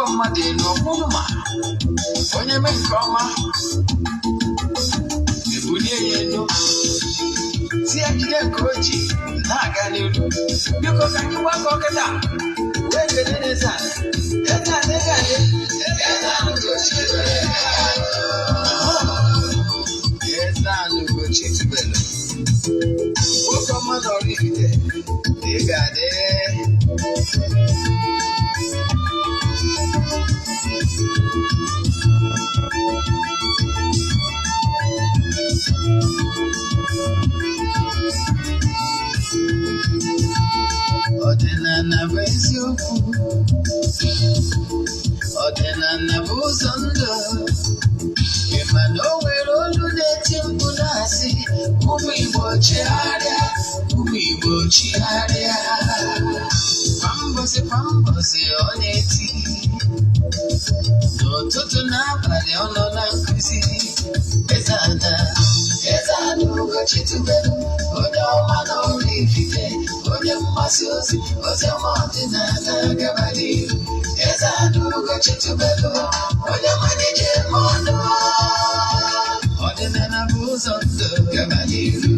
Ebuligo mmadụ elu ọkwụrụ ma onye mee nke ọma ebulie ya elu, si ya jide nke o ji na-aga n'iru. Biko, ka anyị gbakọ kịta wee kelee eze ala. Eze ala, eze ala, eze ala Ugochi tubelu. Eze ala Ugochi tubelu, nwoke ọma na Oraifite, ị ga-adị. Ọdịnala bụ eziokwu, ọdịnala bụ ụzọ ndụ. Ị ma na o nwere olu na-eti mkpu na-asị, "Ụmụ Igbo, chigharịa, ụmụ Igbo, chigharịa." Kwa mbọsị kwa mbọsị ọ na-eti, n'ụtụtụ n'abalị ọ nọ na nkụzi. Eze Ana, Eze Ana Ugochi tubelu, onye ọma na Oraifite, onye mgbasa ozi ozi ọma ọdịnala, gaba n'ihu. Eze Ana Ugochi tubelu, onye mmanije eme ọnụ, ọdịnala bụ ụzọ ndụ, gaba n'ihu.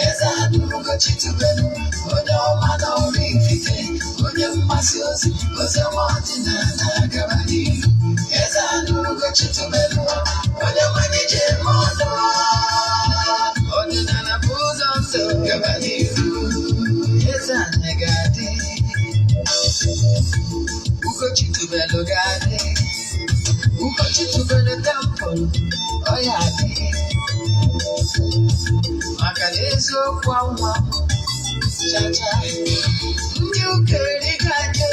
Eze Ana Ugochi tubelu, onye ọma na Oraifite, onye mgbasa ozi ozi ọma ọdịnala, gaba n'ihu. Eze Ana Ugochi tubelu, onye mmanije eme ọnụ, ọdịnala bụ ụzọ ndụ, gaba n'ihu. Eze Ana ga-adị, Ugochi tubelu ga-adị, Ugochi tubelu temple ọ ya adị, maka na eziokwu anwa chacha. Ndị ụka erigo anyị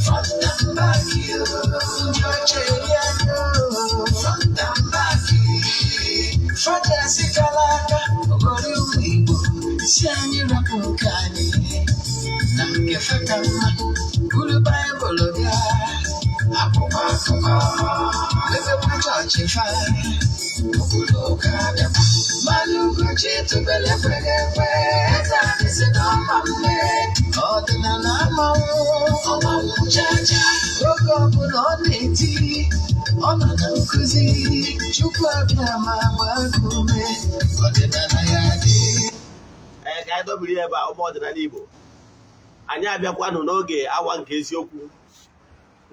front and back, ndị ọcha eri anyị front and back. Fada kala aka ogori ụmụ Igbo si anyị rapụ nke anyị na nke feka mma, buru Baịbụl bịa, akwụkwọ akụkọ, mepekwa chọọchị fa, obodo ụka bịakwa. Mmanụ Ugochi tubelu ekweghị ekwe. Eze anyị si na ọma mme, ọdịnala amanwụ ọmanwụ chacha. Oge ọbụla ọ na-eti, ọ nọ na nkụzi. Chukwu abịa ma gbaa gị ume, ọdịnala ya dị. Ee, ka anyị dobiri ya ebe a. Ụmụ ọdịnala Igbo, anyị abịakwanụ n'oge awa nke eziokwu,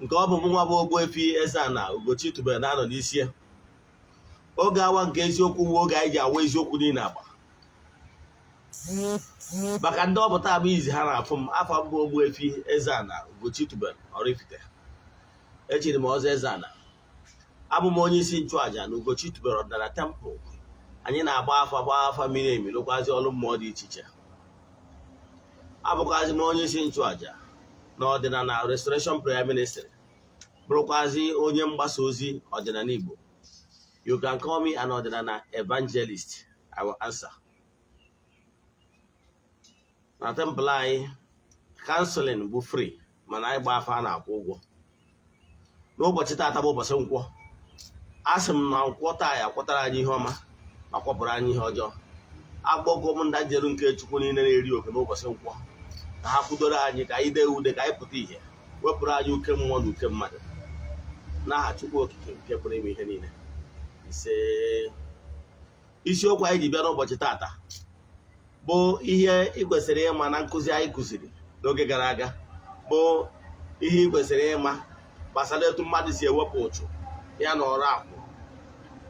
nke ọ bụ mụ nwa bụ Ogbuefi Eze-Ana Ugochi tubelu na-anọ n'isi ya. Oge awa nke eziokwu bụ oge anyị ji awa eziokwu niile agba. Maka ndị ọpụta abụ izi ha na-afụ m, afọ mbụ Ogbuefi Eze-Ana Ugochi tubelu Oraifite, echiri m ọzọ Eze-Ana. Abụ m onye isi nchụàja na Ugochi tubelu ọdịnala temple. Anyị na-agba afa, gbaa afa miri emi, lụkwazi ọrụ mmụọ dị iche iche. Abụkwazi m onye isi nchụàja na ọdịnala Restoration Prayer Ministry, bụrụkwazi onye mgbasa ozi ọdịnala Igbo. You can call me an ọdịnala evangelist, I will answer. Na temple anyị, counseling bụ free, mana anyị gba afa a na-akwụ ụgwọ. N'ụbọchị taata bụ ụbọchị nkwọ. A sị m na nkwọ taa ya kwọtara anyị ihe ọma ma kwọpụrụ anyị ihe ọjọọ. Agbọgo m ndị njeru nke Chukwu niile na-eri oke n'ụbọchị nkwọ ka ha kwudoro anyị, ka anyị dee ude, ka anyị pụta ìhè, wepụrụ anyị uke mmụọ na uke mmadụ, n'aha Chukwu Okike nke pụrụ ime ihe niile. Ise. Isiokwu anyị ji bịa n'ụbọchị taata bụ ihe ị kwesịrị ịma na nkụzi anyị kụziri n'oge gara aga, bụ ihe ị kwesịrị ịma gbasara etu mmadụ si ewepụ ụchụ ya na ọrụ akwụ,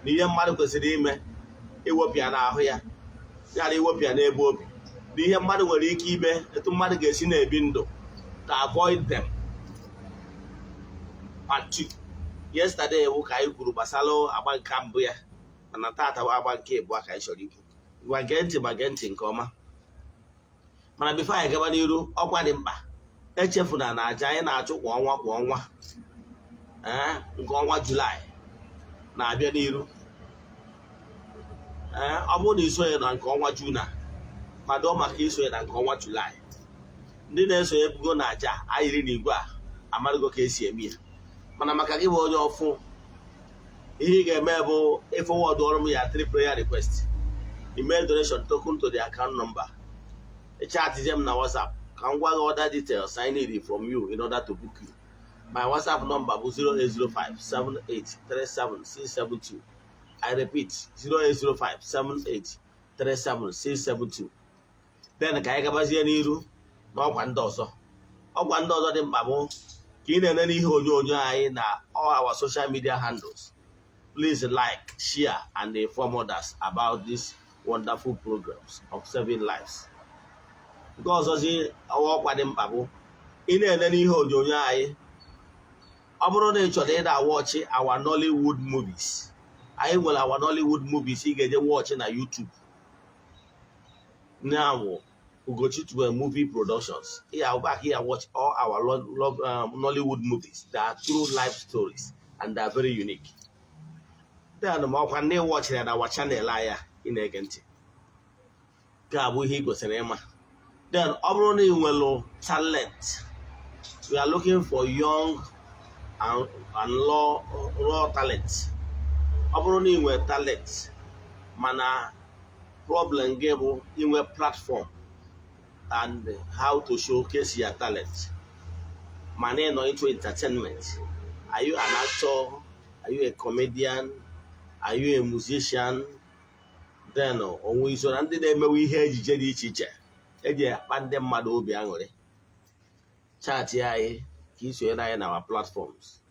na ihe mmadụ kwesịrị ime iwepụ ya n'ahụ ya, yara iwepụ ya n'ebe obi, na ihe mmadụ nwere ike ime, etu mmadụ ga-esi na-ebi ndụ to avoid them. Part 2. Yesterday bụ ka anyị kwuru gbasara agba nke mbụ ya, mana taata bụ agba nke abụọ ka anyị chọrọ ikwu. Gwa, gee ntị, ma gee ntị nke ọma. Mana before anyị gaba n'iru, ọkwa dị mkpa: echefuna na aja anyị na-achụ kwa ọnwa kwa ọnwa, ee, nke ọnwa Julaị na-abịa n'iru. Ee, ọ bụrụ na isonye na nke ọnwa Jun a, kwado maka isonye na nke ọnwa Julaị. Ndị na-esonye bugo na aja ayiri n'igwe a amarụgo ka esi eme ya. Mana maka gị bụ onye ọfụ, ihe ị ga-eme bụ ịforward ọrụ m ya three prayer request. Email donation token to the account number. Chatzie m na WhatsApp ka m gwa gị other details I need from you in order to book you. My WhatsApp number bụ 0805 7837672. I repeat, 0805 7837672. Then ka anyị gabazie n'iru n'ọkwa ndị ọzọ. Ọkwa ndị ọzọ dị mkpa bụ ka ị na-ene n'ihe onyonyo anyị na all our social media handles. Please like, share and inform others about these wonderful programs of saving lives. Nke ọzọzi, ọwa ọkwa dị mkpa bụ ị na-ene n'ihe onyonyo anyị, ọ bụrụ na ị chọrọ ịda watch our Nollywood movies, anyị nwere our Nollywood movies ị ga-eje watch na YouTube now, Ugochi Tubelu Movie Productions. Yeah, back here watch all our Nollywood movies that are true life stories and they are very unique. Then ma ọkwa ndị watch ya na our channel anya ị na-ege ntị, nke a bụ ihe ị kwesịrị ịma. Then ọ bụrụ na ị nwere talent, we are looking for young and raw talent. Ọ bụrụ na ị nwere talent mana problem gị bụ inwe platform and how to showcase your talent, mana ị nọ into entertainment, are you an actor, are you a comedian, are you a musician, then onwe iso na ndị na-emewe ihe ejije dị iche iche eji akpa ndị mmadụ obi aṅụrị, chat anyị ka ị sonyere anyị na our platforms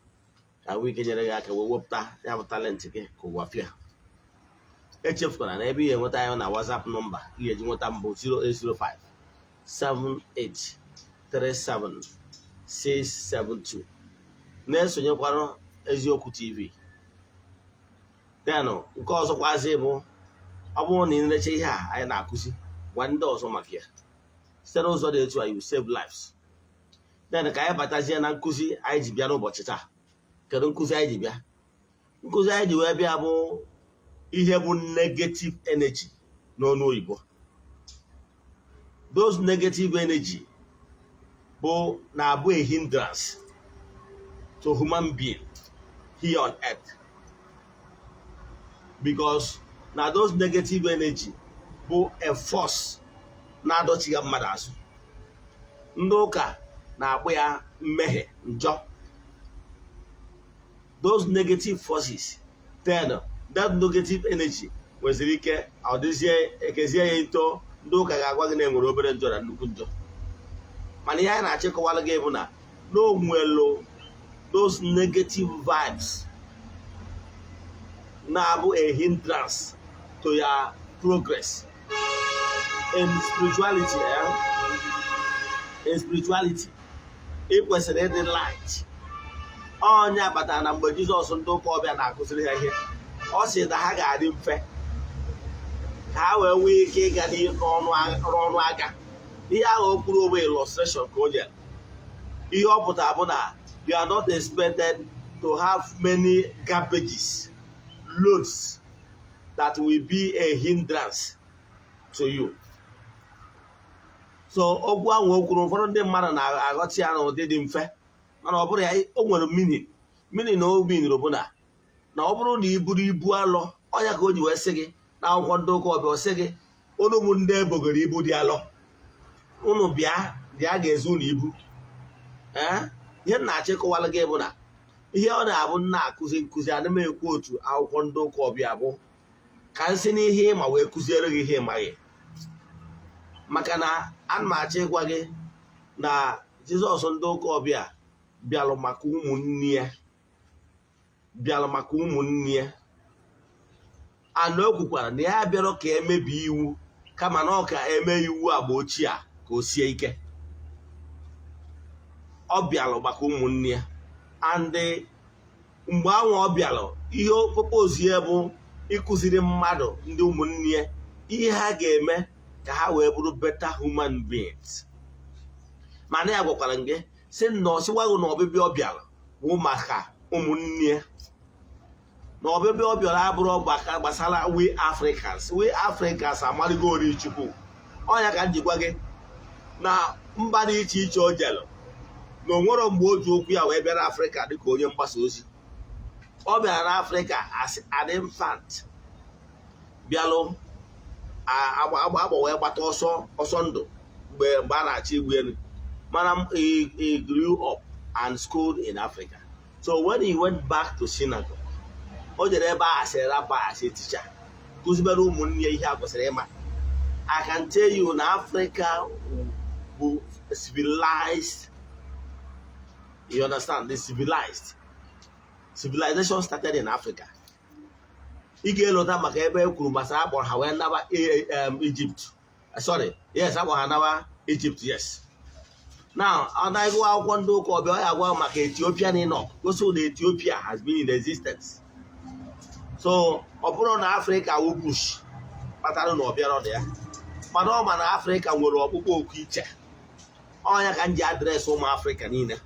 ka nwee ike nyere gị aka wee wepụta ya bụ talent gị ka ụwa fịa. Echefukwara na ebe ị ga-enweta anyị na WhatsApp number ị ga-eji nweta mbụ 0805 7837 672. Na-esonyekwara Eziokwu TV. Then nke ọzọkwazi bụ, ọ bụrụ na ị na-eche ihe a anyị na-akụzi, gwa ndị ọzọ maka ya. Site n'ụzọ dị etu a, you save lives. Then ka anyị batazie na nkụzi anyị ji bịa n'ụbọchị taa. Kedu nkụzi anyị ji bịa? Nkụzi anyị ji wee bịa bụ ihe bụ negative energy n'ọnụ oyibo. Those negative energy bụ na-abụ a hindrance to human being here on earth, because na those negative energy bụ a force na-adọchiga mmadụ azụ. Ndị ụka na-akpọ ya mmehie, njọ. Those negative forces, then that negative energy nweziri ike ọ dịzie ekezie ya ito. Ndị ụka ga-agwa gị na enwere obere njọ na nnukwu njọ, mana ihe anyị na-achịkọwara gị bụ na n'onwelu those negative vibes na-abụ a hindrance to your progress in spirituality. In spirituality, ị kwesịrị ịdị light. Onye kpatara na mgbe Jizọs ndị ụka ọbịa na-akụziri ha ihe, ọ sị na ha ga-adị mfe ka ha wee nwee ike ịga n'ọnụ aga. Ihe ahụ o kwuru ogbe illustration ka o nyere. Ihe ọ pụtara bụ na you are not expected to have many garbages, loads that will be a hindrance to you. So okwu ahụ o kwuru, ụfọdụ ndị mmadụ na-aghọta ya n'ụdị dị mfe, mana ọ bụrụ ya, o nwere meaning. Meaning na o meaniri bụ na ọ bụrụ na i buru ibu alọ ọnya, ka o ji wee sị gị na akwụkwọ ndị ụka ọbịa, ọ sị gị, "Unu bụ ndị ebogoro ibu dị alọ, unu bịa, bịa ga-ezu unu ibu." Ee, ihe m na-achọ ịkọwara gị bụ na ihe ọ na-abụ nna akụzi nkụzi, ana m ekwu otu akwụkwọ ndị ụka ọbịa bụ ka m si n'ihe ịma wee kụziere gị ihe ịmaghị, maka na ana m achọ ịgwa gị na Jizọs ndị ụka ọbịa bịalụ maka ụmụnne ya, bịalụ maka ụmụnne ya. Ana o kwukwara na ya bịara ka emebi iwu, kama na ọ ka eme iwu agba ochie a ka o sie ike. Ọ bịalụ maka ụmụnne ya, and mgbe ahụ ọ bịalụ, ihe purpose ya bụ ịkụziri mmadụ, ndị ụmụnne ya, ihe ha ga-eme ka ha wee bụrụ better human beings. Mana ya gwakwara gị si na ọsịwaghị na ọbịbịa ọ bịara bụ maka ụmụnne ya, na ọbịbịa ọ bịara abụrụ gbasara we Africans. We Africans amaligo ori Chukwu. Ọnya ka m ji gwa gị na mba dị iche iche o jelu, na o nwero mgbe o ji okwu ya wee bịara Afrịka dịka onye mgbasa ozi. Ọ bịara n'Afrịka as an infant, bịalụ. Agba agba agba wee gbata ọsọ ọsọ ndụ mgbe a na-achọ igbu elu. Mana he grew up and schooled in Africa. So when he went back to synagogue, o jere ebe a as a rabbi, as a teacher, kụzibere ụmụnne ya ihe a kwesịrị ịma. I can tell you na Africa bụ civilized. You understand? The civilized civilization started in Africa. Ị ga-elota maka ebe e kwuru gbasara akpọrọ ha wee naba Egypt. Sorry, yes, akpọrọ ha naba Egypt, yes. Now, ọ na-agụ akwụkwọ ndị ụka ọbịa, ọ ya agwa maka Ethiopian Enoch, gosi na Ethiopia has been in existence. So ọ bụrụ na Africa wụ bush kpatara na ọ bịara ọdụ ya, mana ọ ma na Africa nwere ọkpụkpọ oku iche. Ọnya ka m ji address ụmụ Africa niile.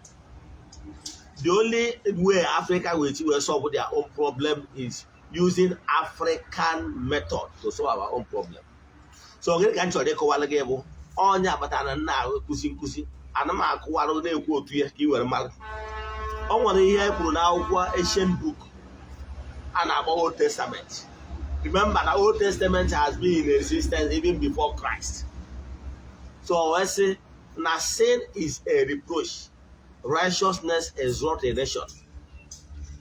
The only way Africa will will solve their own problem is using African method to solve our own problem. So gịnị ka m chọrọ ịkọwara gị bụ ọnya kpatara na nna akụzi nkụzi ana m akụwarụ na-ekwu otu ya ka ị were mara. O nwere ihe e kwuru n'akwụkwọ ancient book a na-akpọ Old Testament. Remember na Old Testament has been in existence even before Christ. So wee sị na sin is a reproach, righteousness exalt a nation.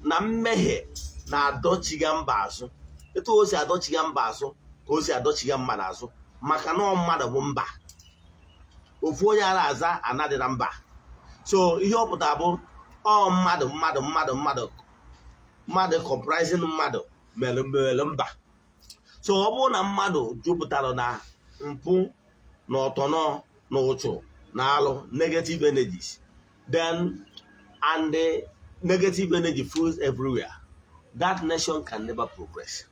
Na mmehie na-adọchiga mba azụ. Etu o si adọchiga mba azụ ka o si adọchiga mmadụ azụ, maka na ọ mmadụ bụ mba. Ofu onye ara aza anadị na mba. So ihe ọ pụtara bụ ọ mmadụ mmadụ mmadụ mmadụ mmadụ comprising mmadụ mere mere mba. So ọ bụrụ na mmadụ jupụtara na mpụ na ọtọnọ na ụchụ na alụ, negative energies, then and the negative energy flows everywhere, that nation can never progress.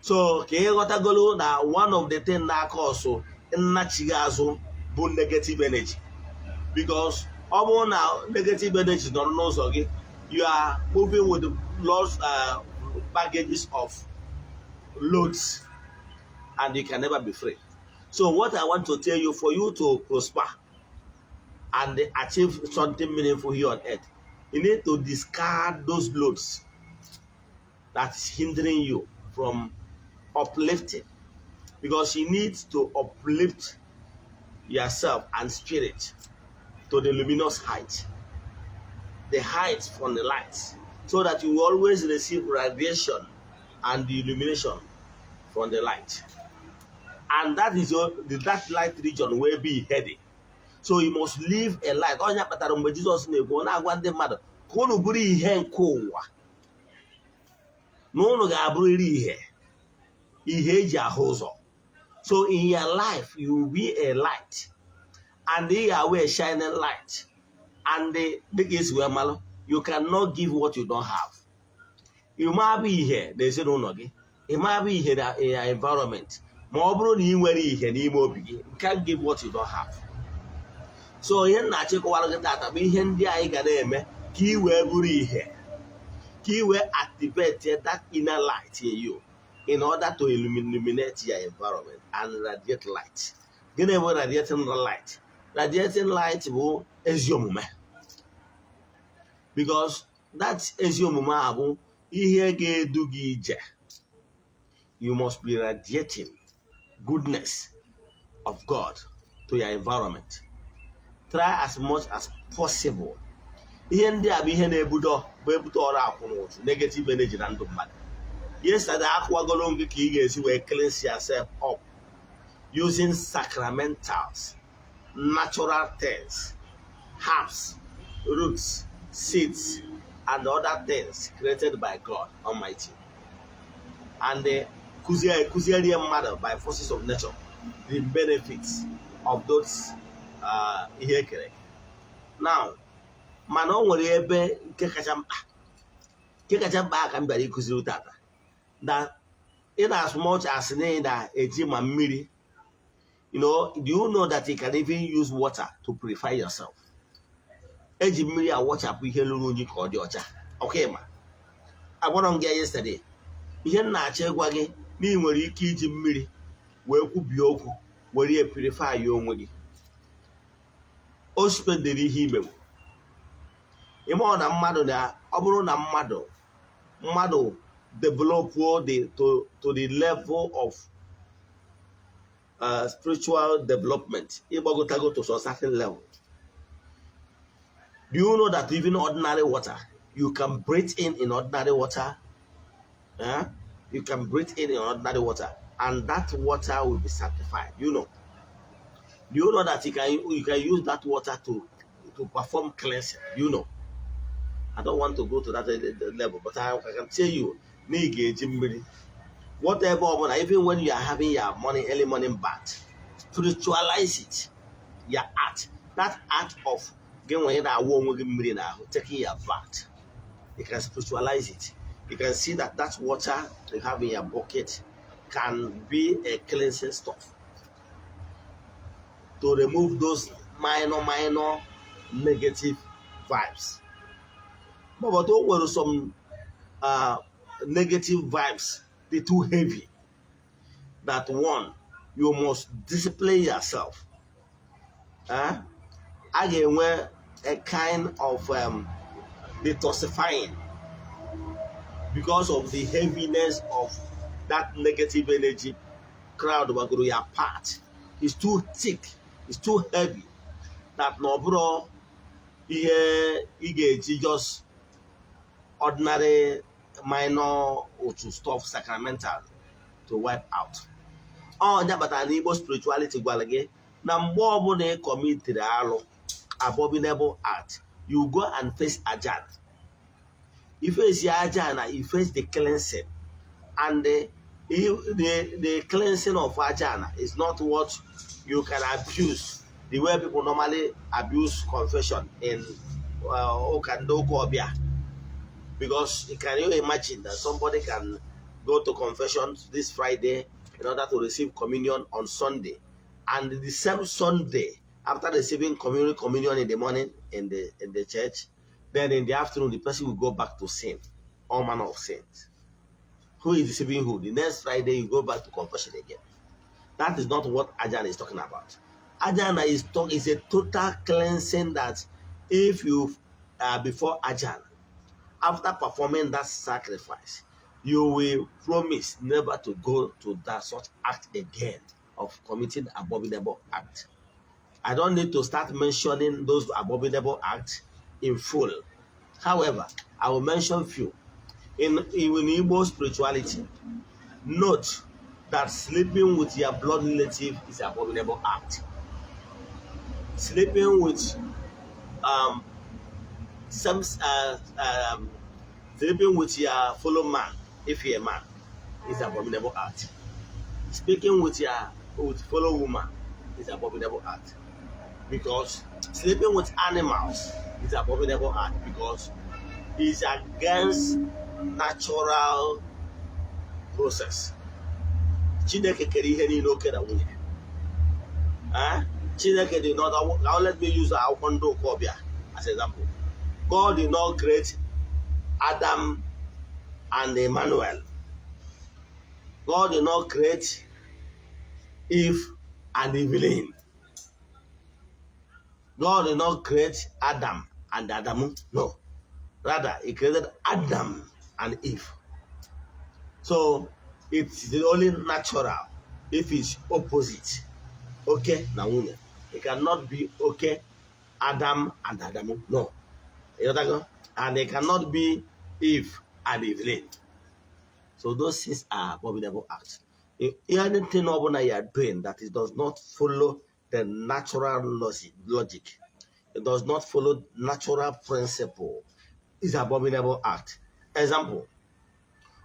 So ka ị ghọtagolo na one of the thing na-aka ọsụ nnachighị azụ bụ negative energy, because ọ bụrụ na negative energy nọrọ n'ụzọ gị, you are moving with lots baggages of loads and you can never be free. So what I want to tell you, for you to prosper and achieve something meaningful here on earth, you need to discard those loads that is hindering you from uplifting, because you need to uplift yourself and spirit to the luminous height, the height from the light, so that you will always receive radiation and the illumination from the light. And that is the that light region will be heading. So you must live a light. Onye kpatara mgbe Jizọs na-ekwu, ọ na-agwa ndị mmadụ ka unu bụrụ ihe nke ụwa, na unu ga-abụrịrị ihe, ihe eji ahụ ụzọ. So in your life, you will be a light and you are a shining light. And dịka esi wee malụ, you cannot give what you don't have. Ị ma bụ ihe na ezinụlọ gị, ị ma bụ ihe na in your environment, ma ọ bụrụ na ị nwere ihe n'ime obi gị, you can't give what you don't have. So ihe m na-achịkọwara gị tata bụ ihe ndị anyị ga na-eme ka ị wee bụrụ ihe, ka ị wee activate that inner light in you in order to illuminate your environment and radiate light. Gịnị bụ radiating light? Radiating light bụ ezi omume, because that ezi omume a bụ ihe ga-edu gị ije. You must be radiating goodness of God to your environment. Try as much as possible. Ihe ndị a bụ ihe na-ebudo bụ ebute ọrụ akwụnụtụ, negative energy na ndụ mmadụ. Yesterday, akwagoro m gị ka ị ga-esi wee cleanse yourself up using sacramentals, natural things, herbs, roots, seeds and other things created by God Almighty, and kụziere mmadụ by forces of nature the benefits of those ihe ekere. Now, mana o nwere ebe nke kacha mkpa, nke kacha mkpa ka m bịara ịkụziri tata, that in as much as na ị na-eji ma mmiri, do you know that you can even use water to purify yourself? Eji mmiri awọchapụ ihe ruru unyi ka ọ dị ọcha. Ọka ịma agwara m gị yesterday, ihe m na-achọ ịgwa gị na ị nwere ike iji mmiri wee kwubie okwu, were ya purify ya onwe gị. O spendere ihe imewu ime ọ na mmadụ na ọ bụrụ na mmadụ develop the to the level of spiritual development, ịgbagotago to some certain level. Do you know that even ordinary water, you can breathe in ordinary water? Eh? You can breathe in ordinary water, and that water will be sanctified. Do you know that you can use that water to perform cleansing? I don't want to go to that level, but I can tell you, na ị ga-eji mmiri, whatever ọbụla, even when you are having your morning, early morning bath, spiritualize it, your art, that art of gị nwere na-awụ onwe gị mmiri n'ahụ, taking your bath, you can spiritualize it. You can see that that water you have in your bucket can be a cleansing stuff to remove those minor, minor negative vibes. But o nwere some negative vibes dị too heavy that one you must discipline yourself. Eh? A ga-enwe a kind of detoxifying because of the heaviness of that negative energy crowd gbagoro your part is too thick, is too heavy, that na ọ bụrụ ihe ị ga-eji just ordinary minor otu stuff sacramental to wipe out. Ọ kpatara na Igbo spirituality gwara gị na mgbe ọbụla ị commitiri alụ, abominable act, you go and face aja. You face aja na you face the cleansing, and the cleansing of aja is not what you can abuse the way people normally abuse confession in ụka ndị ụka ọbịa, because can you imagine that somebody can go to confession this Friday in order to receive communion on Sunday, and the same Sunday, after receiving communion in the morning in the church, then in the afternoon the person will go back to sin, all manner of sins? Who is deceiving who? The next Friday you go back to confession again. That is not what Ajana is talking about. Ajana is a total cleansing that if you are before Ajana, after performing that sacrifice, you will promise never to go to that such act again of committing abominable act. I don't need to start mentioning those abominable acts in full. However, I will mention few. In Igbo spirituality, note that sleeping with your blood relative is an abominable act. Sleeping with some sleeping with your fellow man, if you're a man, is an abominable act. Speaking with your with fellow woman is an abominable act. Because sleeping with animals is an abominable act, because it's against natural process. Chineke kere ihe niile oke na nwunye. Eh? Chineke did not, now let me use akwụkwọ ndị ụka ọbịa as example. God did not create Adam and Emmanuel. God did not create Eve and Evelyn. God did not create Adam and Adamu. No. Rather, he created Adam and Eve. So it's the only natural if it's opposite. Okay, na nwunye. It cannot be okay Adam and Adamu. No. You know that? And it cannot be Eve and Evelyn. So those things are abominable acts. If anything ọbụla you are doing that it does not follow the natural logic, it does not follow natural principle, is abominable act. Example,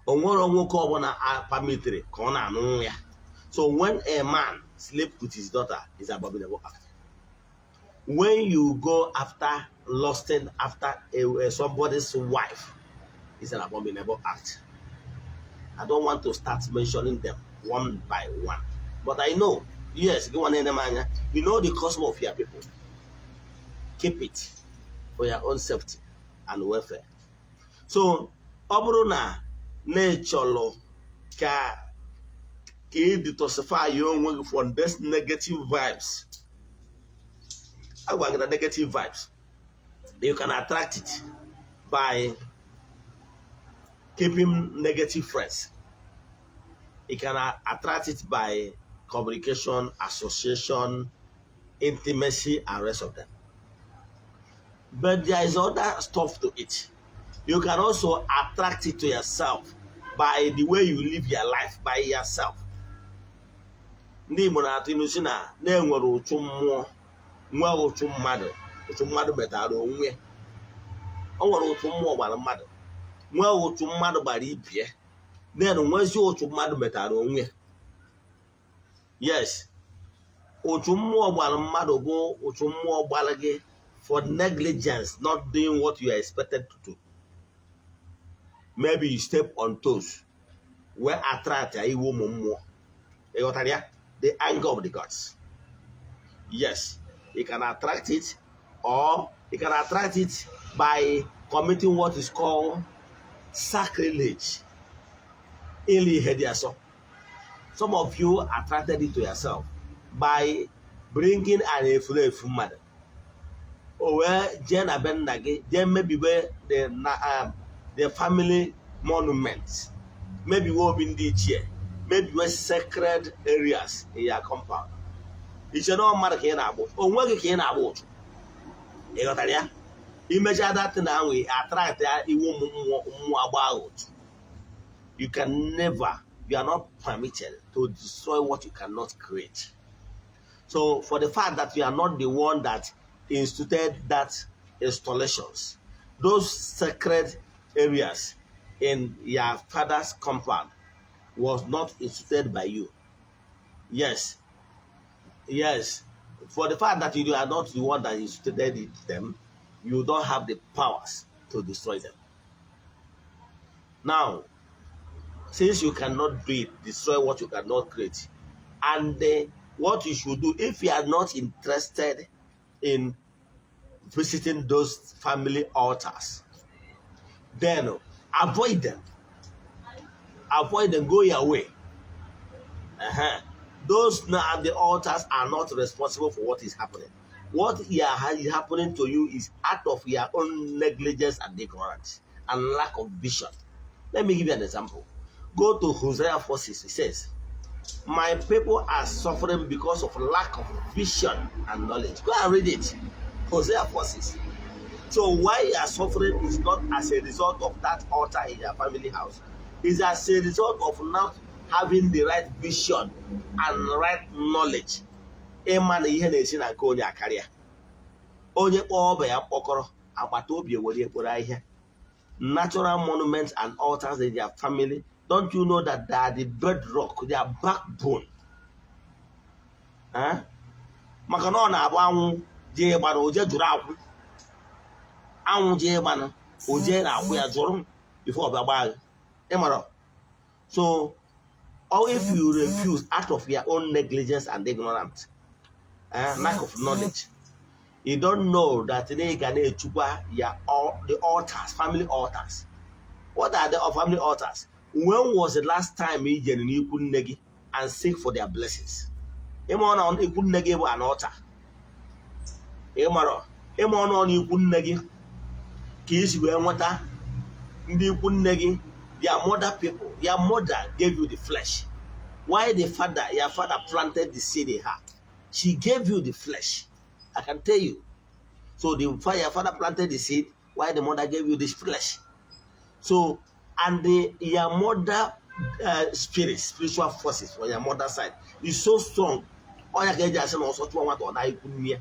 o nwere nwoke ọbụla a permitiri ka ọ na-anụ nwa ya. So when a man sleep with his daughter, is abominable act. When you go after lusting after somebody's wife, is an abominable act. I don't want to start mentioning them one by one. But I know, yes, go on anya, you know the custom of your people. Keep it for your own safety and welfare. So, ọ bụrụ na na-echọlụ ka ị detoxify onwe gị from this negative vibes, agwa gị na negative vibes, you can attract it by keeping negative friends. You can attract it by Communication, association, intimacy, and rest of them. But there is other stuff to it. You can also attract it to yourself by the way you live your life by yourself. Ndị Igbo na-atụ ilu si na na-enwere ụchụ mmụọ, nwee ụchụ mmadụ, ụchụ mmadụ metara onwe ya. O nwere ụchụ mmụọ gbara mmadụ, nwee ụchụ mmadụ gbara ibie, then nwezi ụchụ mmadụ metara onwe ya. Yes, ụchụ mmụọ gbara mmadụ bụ ụchụ mmụọ gbara gị for negligence, not doing what you are expected to do. Maybe you step on toes wee attract ya iwe ụmụ mmụọ. Ịghọtara ya? The anger of the gods. Yes, you can attract it, or you can attract it by committing what is called sacrilege, ili ihe dị asọ. Some of you attracted it to yourself by bringing an efulefu mmadụ, o wee jee na be nna gị, jee mebiwe the family monument, mebiwe obi ndị ichie, mebiwe sacred areas in your compound. Iche na ọ mmadụ ka ị na-agbụ, onwe gị ka ị na-agba ụchụ. Ị ghọtara ya? Imecha datin ahụ, attract ya iwe ụmụ mmụọ, mmụọ agba ahụ ụchụ. You can never, you are not permitted to destroy what you cannot create. So for the fact that you are not the one that instituted that installations, those sacred areas in your father's compound was not instituted by you. Yes. For the fact that you are not the one that instituted them, you don't have the powers to destroy them. Now, since you cannot do it, destroy what you cannot create. And what you should do, if you are not interested in visiting those family altars, then avoid them. Avoid them, go your way. Those now at the altars are not responsible for what is happening. What is happening to you is out of your own negligence and ignorance and lack of vision. Let me give you an example. Go to Hosea 4:6. It says, "My people are suffering because of lack of vision and knowledge." Go and read it. Hosea 4:6. So why you are suffering is not as a result of that altar in your family house. It's as a result of not having the right vision and right knowledge. Ịma na ihe na-esi na nke onye akarịa. Onye kpọọ ọba ya mkpọkọrọ, agbata obi ewere ekporo ahịhịa. Natural monuments and altars in their family, don't you know that they are the bedrock, their backbone? Eh? Maka na ọ na-abụ anwụ jee gbara, oje jụrụ akwụ. Anwụ jee gbanụ, oje na akwụ ya jụrụ before ọ bịa gbaa gị. Ị mara? So, or if you refuse out of your own negligence and ignorance, lack of knowledge, you don't know that ị ga na-echukwa ya all the altars, family altars. What are the family altars? When was the last time ị jere n'ikwu nne gị and seek for their blessings? Ịma ọ na ikwu nne gị bụ an altar. Ịmara? Ịma ọ nọ n'ikwu nne gị ka isi wee nweta ndị ikwu nne gị, their mother people, your mother gave you the flesh. Why the father, your father planted the seed in her. She gave you the flesh. I can tell you. So your father planted the seed, while the mother gave you this flesh. So, and your mother spirit, spiritual forces from your mother side is so strong. Ọ ya ka eji asị na ọsọ chụọ nwata, ọ na ikwu nne ya.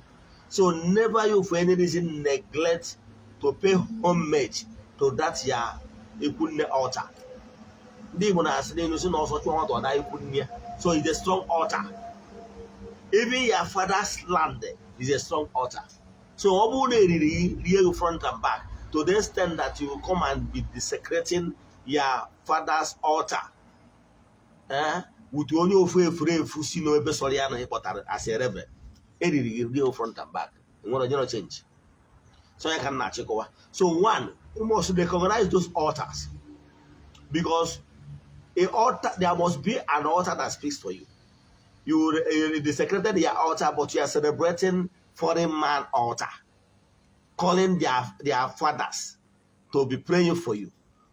So never you for any reason neglect to pay homage to that your ikwu nne altar. Ndị Igbo na-asị n'elu sị na ọsọ chụọ nwata, ọ na ikwu nne ya. So it's a strong altar. Even your father's land is a strong altar. So ọ bụrụ na eriri rie gị front and back to the extent that you will come and be desecrating your father's altar, eh, with onye ofu efuru efu si n'ebe sọrọ ya na ịkpọtara as a reverend, eriri gị rie front and back, nwere onye change. So ya ka m na-achịkọwa. So one, you must recognize those altars, because a altar, there must be an altar that speaks for you. You desecrated your altar, but you are celebrating foreign man altar, calling their fathers to be praying for you,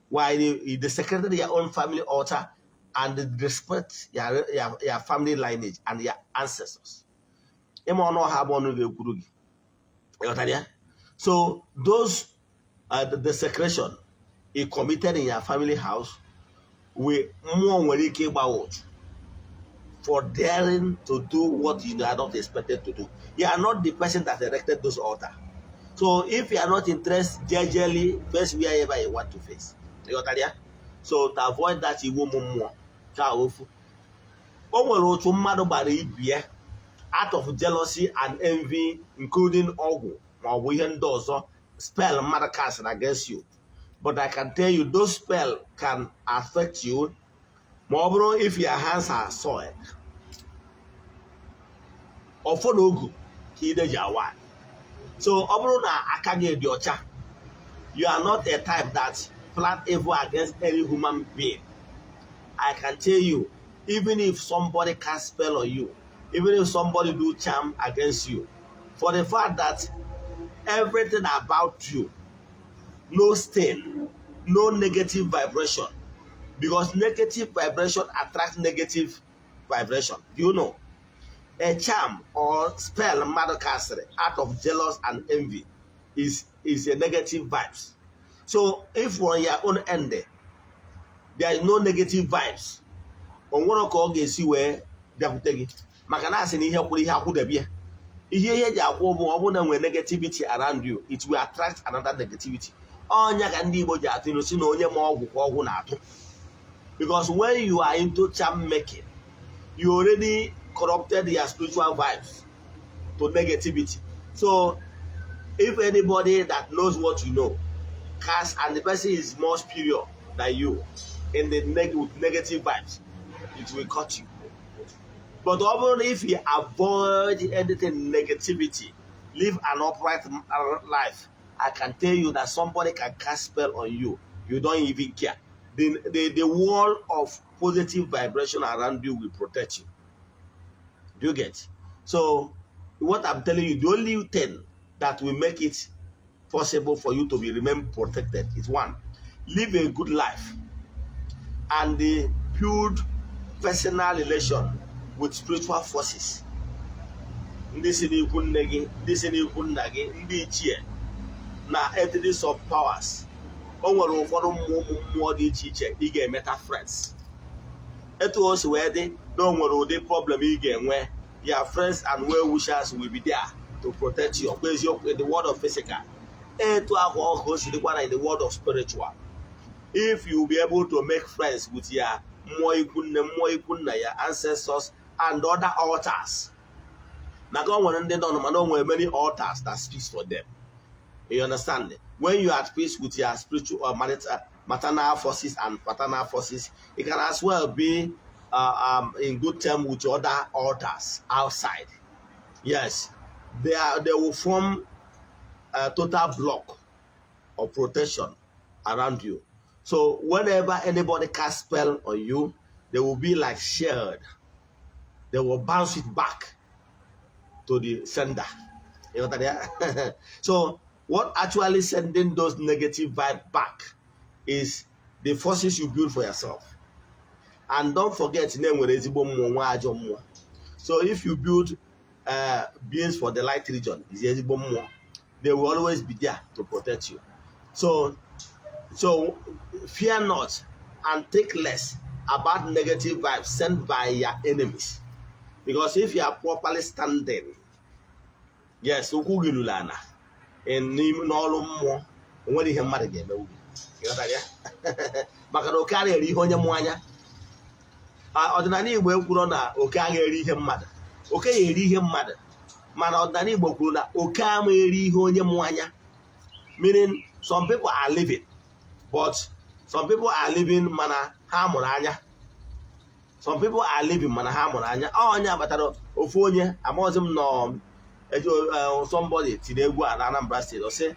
while you desecrated your own family altar. And respect your family lineage and your ancestors. Ịma ọnụ ọha bụ ọnụ ga-ekwuru gị. Ịghọtara ya? So those the desecration you committed in your family house, we mmụọ nwere ike ịgba ụchụ for daring to do what you are not expected to do. You are not the person that erected those altar. So if you are not interested, jejely face wherever you want to face. Ịghọtara ya? So to avoid that, iwu ụmụ mmụọ ka ofu o nwere otu mmadụ gbara ibi ya out of jealousy and envy, including ọgwụ ma ọ bụ ihe ndị ọzọ, spell mmadụ cast against you. But I can tell you, those spell can affect you ma ọ bụrụ if your hands are soiled. Ọfọ na ogu ka ide ji awa. So ọ bụrụ na aka gị dị ọcha, you are not a type that plan evil against any human being, I can tell you, even if somebody cast spell on you, even if somebody do charm against you, for the fact that everything about you, no stain, no negative vibration, because negative vibration attracts negative vibration. Do you know? A charm or spell mmadụ cast out of jealous and envy is a negative vibes. So if on your own end there is no negative vibes, o nwere ka ọ ga-esi wee bịakwute gị, maka na asị na ihe kwuru ihe akwụdebe ya. Ihe eji akwụ bụ ọ bụrụ na nwere negativity around you, it will attract another negativity. Ọnya ka ndị Igbo ji atụ ilu si na onye ma ọgwụ ka ọgwụ na-atụ, because when you are into charm making, you already corrupted your spiritual vibes to negativity. So if anybody that knows what you know cast, and the person is more superior than you in the with negative vibes, it will cut you. But ọ bụrụ na if you avoid anything negativity, live an upright life, I can tell you that somebody can cast spell on you, you don't even care. The wall of positive vibration around you will protect you. Do you get? So what I'm telling you, the only thing that will make it possible for you to be remain protected is one, live a good life and build personal relation with spiritual forces. Ndị si n'ikwu nne gị, ndị si n'ikwu nna gị, ndị ichie na entities of powers. O nwere ụfọdụ mmụọ, ụmụ mmụọ dị iche iche ị ga-emeta friends. Etu o si wee dị na o nwere ụdị problem ị ga-enwe, your friends and well wishers will be there to protect you. Ọkwa eziokwu in the world of physical, etu ahụ ka o si dịkwa na in the world of spiritual. If you be able to make friends with your mmụọ ikwu nne, mmụọ ikwu nna ya, ancestors and other altars, maka o nwere ndị nọ, mana o nwere many altars that speaks for them. You understand? When you are at peace with your spiritual or maternal forces and paternal forces, you can as well be in good term with your other altars outside. Yes, they will form a total block of protection around you. So whenever anybody casts spell on you, they will be like shield. They will bounce it back to the sender. You know what I mean? So what actually sending those negative vibe back is the forces you build for yourself. And don't forget, na enwere ezigbo mmụọ, nwa ajọ mmụọ. So if you build beings for the light region, is ezigbo mmụọ, they will always be there to protect you. So fear not and think less about negative vibes sent by your enemies. Because if you are properly standing, yes, ụkwụ gị ruru ana n'ime n'ọrụ mmụọ, o nwere ihe mmadụ ga-emewu gị. Ịghọtara ya? Maka na oke anaghị eri ihe onye mụ anya. Ọdịnala Igbo ekwuro na oke agha eri ihe mmadụ. Oke ya eri ihe mmadụ, mana ọdịnala Igbo kwuru na oke ama eri ihe onye mụ anya, meaning some people are living, but some people are living mana ha mụrụ anya. Some people are living mana ha mụrụ anya. Ọ onye abatara ofu onye amaghịzi m nọ eji somebody tiri egwu a na Anambra State, ọ sị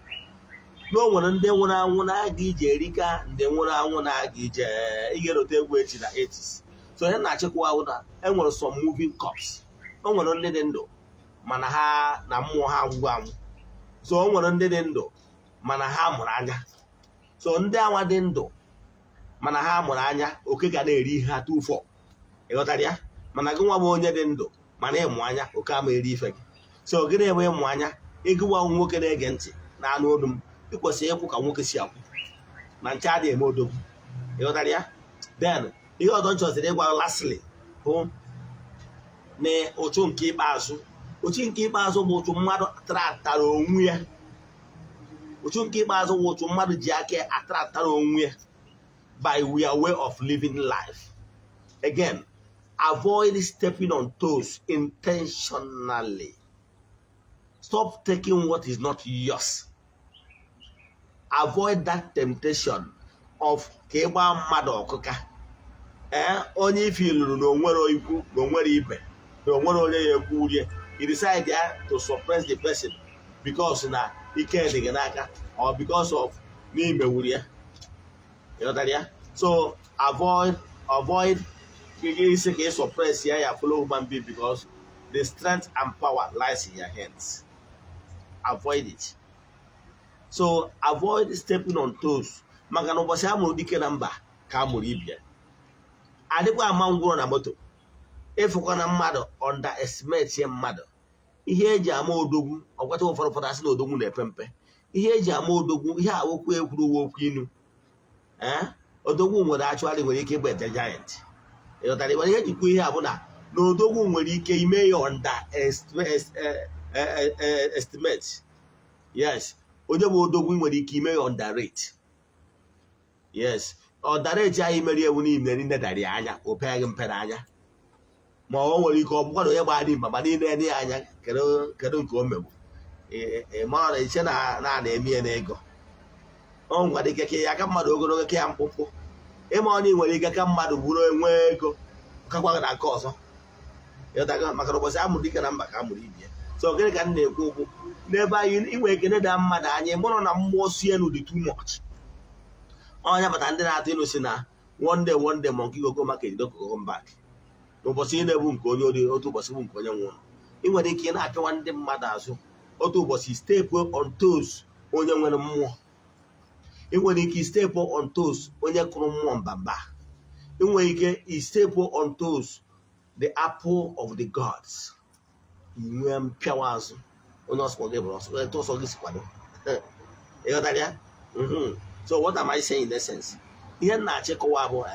na o nwere ndị nwụrụ anwụ na-aga ije erika, ndị nwụrụ anwụ na-aga ije. Ị ga-erote egwu echi na 80s. So ihe na-achịkwa na enwere some moving corpse. O nwere ndị dị ndụ mana ha na mmụọ ha agwụgwọ anwụ. So o nwere ndị dị ndụ mana ha mụrụ anya. So ndị anwa dị ndụ Mana ha mụrụ anya, oke ga na-eri ihe ha tụfọ. Ịghọtara ya? Mana gị nwa bụ onye dị ndụ mana ịmụ anya, oke ama eri ife gị. So gịnị bụ ịmụ anya? Ịgụwa nwoke na-ege ntị na anụ olu m, ị kwesịrị ịkwụ ka nwoke si akwụ na nche adịghị eme odogwu. Ịghọtara ya? Then ihe ọzọ m chọziri ịgwa lastly bụ na ụchụ nke ikpeazụ. Ụchụ nke ikpeazụ bụ ụchụ mmadụ tara onwe ya. Ụchụ nke ikpeazụ bụ ụchụ mmadụ ji aka atara onwe ya by their way of living life. Again, avoid stepping on toes intentionally. Stop taking what is not yours. Avoid that temptation of ka ịgba mmadụ ọkụka. Ee, onye ife lụrụ na onwere ikwu na onwere ibe na onwere onye ya ekwu urie, you decide ya to suppress the person because na ike dị gị n'aka or because of n'imewuru ya. Ịghọtara ya? So avoid isi ka ị suppress ya ya fellow human being because the strength and power lies in your hands. Avoid it. So avoid stepping on toes, maka na ụbọchị a mụrụ dike na mba ka a mụrụ ibia. Adịkwa ama ngwụrọ na moto ịfụkwa na mmadụ underestimate ya mmadụ. Ihe eji ama odogwu, ọgwacha ụfọdụ asị na odogwu na-epe mpe. Ihe eji ama odogwu, ihe a okwu ekwuru uwe okwu inu. Ee, odogwu nwere achụgharị, nwere ike ịbụ ete giant. Ịghọtara? Ịghọtara ihe ejikwa ihe a bụ na odogwu nwere ike ime ya under estimate. Yes, onye bụ odogwu nwere ike ime ya underrate. Yes, underrate anyị mere ewu n'ime niile dara ya anya, o peghị mpe n'anya. Ma ọ nwere ike ọ bụkwa na onye gbara dimkpa ma niile ya anya, kedu nke o megbu? Ị mara na iche na na-eme ya n'ego. Ọ nwere ike ka ya aka mmadụ ogologo, ka ya mkpụmkpụ. Ịma onye nwere ike ka mmadụ bụrụ enwe ego kakwa na nke ọzọ. Ịghọtago? Maka na ụbọchị amụrụ dike na mba ka a mụrụ ibie. So gịnị ka m na-ekwu okwu n'ebe anyị? Inwe ekene da mmadụ anya mụrụ na mmụọ si elu dị too much. Ọnya bata ndị na-atụ ilu si na one day, one day, monkey go go market, go come back. N'ụbọchị ị na-ebu nke onye ori, otu ụbọchị bụ nke onye nwụrụ. Ị nwere ike ị na-apịawa ndị mmadụ azụ, otu ụbọchị step on toes onye nwere mmụọ. Ị nwere ike step on toes onye kụrụ mmụọ mbamba. Ị nwere ike step on toes the apple of the gods. Nwee mpịawa azụ onye ọsọ gị bụrụ ọsọ etu ọsọ gị si kwado. Ịghọtara ya? So what am I saying in essence? Ihe m na-achịkọwa bụ,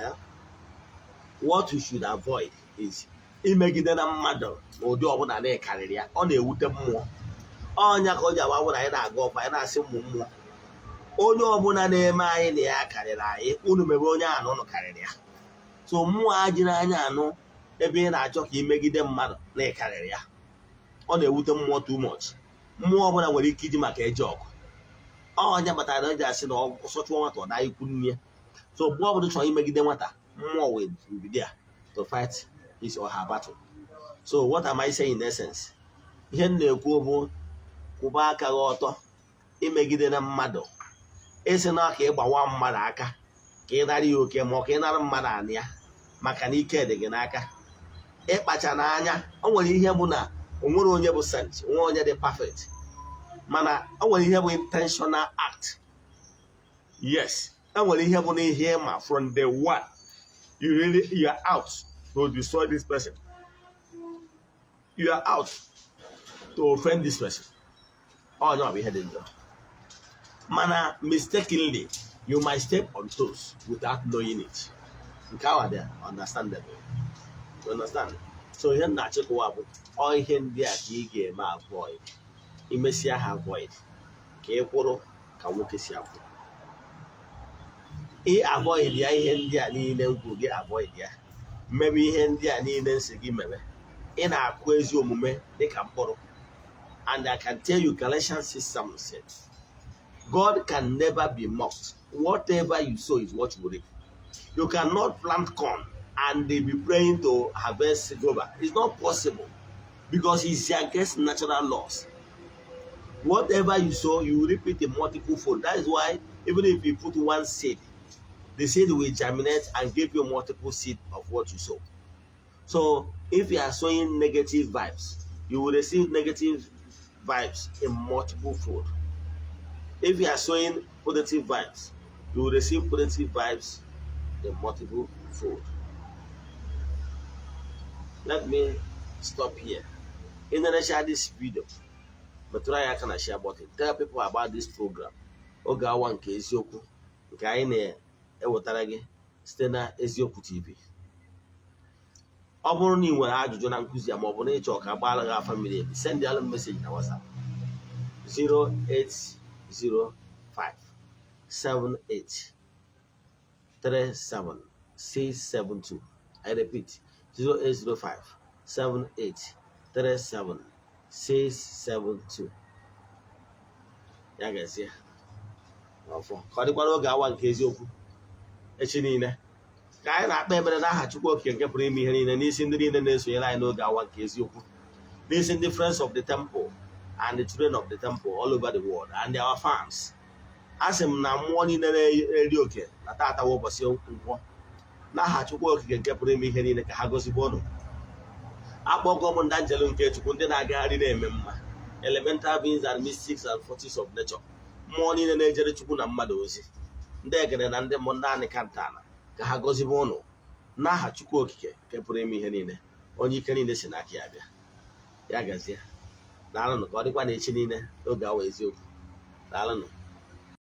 what you should avoid is imegide na mmadụ n'ụdị ọbụla na ịkarịrị ya. Ọ na-ewute mmụọ. Ọnya ka o ji agba bụ na anyị na-aga ọkwa, anyị na-asị ụmụ mmụọ, onye ọbụla na-eme anyị na ya karịrị anyị, unu mebe onye ahụ na unu karịrị ya. So mmụọ a jiri anya anụ ebe ị na-achọ ka imegide mmadụ na ịkarịrị ya, ọ na-ewute mmụọ too much. Mmụọ ọbụla nwere ike iji maka eje ọgụ. Ọnya kpatara na o ji asị na ọsọ chụọ nwata, ọ daa ikwu nne ya. So mgbe ọbụla ị chọrọ imegide nwata, mmụọ will be there to fight his or her battle. So what am I saying in essence? Ihe m na-ekwu bụ kwụba aka gị ọtọ. Imegide na mmadụ, ịsị na ka ịgbawa mmadụ aka, ka ị nara ya oke, ma ọ ka ị nara mmadụ anị ya maka na ike dị gị n'aka, ịkpacha n'anya. O nwere ihe bụ na o nwere onye bụ saint, onwe onye dị perfect, mana o nwere ihe bụ intentional act. Yes, e nwere ihe bụ na ihe ịma from day one, you really, you are out to destroy this person, you are out to offend this person. Onye ọ bụ ihe dị njọ, mana mistakenly you might step on toes without knowing it. Nke ahụ dị understandable. You understand? So ihe m na-achịkọwa bụ ọ ihe ndị a ka ị ga-eme avoid. Imesịa ha avoid, ka ị kwụrụ ka nwoke si akwụ. Ị avoid ya ihe ndị a niile m kwuru gị avoid ya, mmebe ihe ndị a niile nsị gị mere, ị na-akụ ezi omume dịka mkpụrụ. And I can tell you, Galatians 6:7 said God can never be mocked. Whatever you sow is what you reap. You cannot plant corn and they be praying to harvest guava. It's not possible because it's against natural laws. Whatever you sow, you reap it in multiple fold. That is why even if you put one seed, the seed will germinate and give you multiple seed of what you sow. So if you are sowing negative vibes, you will receive negative vibes in multiple fold. If you are sowing positive vibes, you will receive positive vibes In multiple fold. Let me stop here. In the share this video, metụrụ anyị aka na share button. Tell people about this program, Oge Awa nke Eziokwu, nke anyị na-ewetara gị site na Eziokwu TV. Ọ bụrụ na ị nwere ajụjụ na nkụzi a, ma ọ bụ na ịchọ ka agbaala gị afa mmiri emi, send alụ message na WhatsApp 0805 78 37 672. I repeat, 0805 78 37 672. Ya gazie ọfọ ka ọ dịkwara Oge Awa nke Eziokwu echi niile, ka anyị na-akpa ekpere n'aha Chukwu Okike nke pụrụ ime ihe niile, n'isi ndị niile na-esonyere anyị n'Oge Awa nke Eziokwu, n'isi ndị Friends of the Temple and the children of the temple all over the world and our fans. A sị m na mmụọ niile na-eri oke na tata bụ ụbọchị nkwọ, n'aha Chukwu Okike nke pụrụ ime ihe niile, ka ha gozigbo ụnụ. Akpọgo m ndị anjelu nke Chukwu, ndị na-agagharị na-eme mma, elemental beings and mystics and forces of nature, mmụọ niile na-ejere Chukwu na mmadụ ozi, ndị egere na ndị mmụọ naanị kantana, ka ha gọzibe ụnụ n'aha Chukwu Okike nke pụrụ ime ihe niile, onye ike niile si n'aka ya bịa. Ya gazie. Daalụnụ. Ka ọ dịkwa na echi niile n'Oge Awa Eziokwu. Daalụnụ.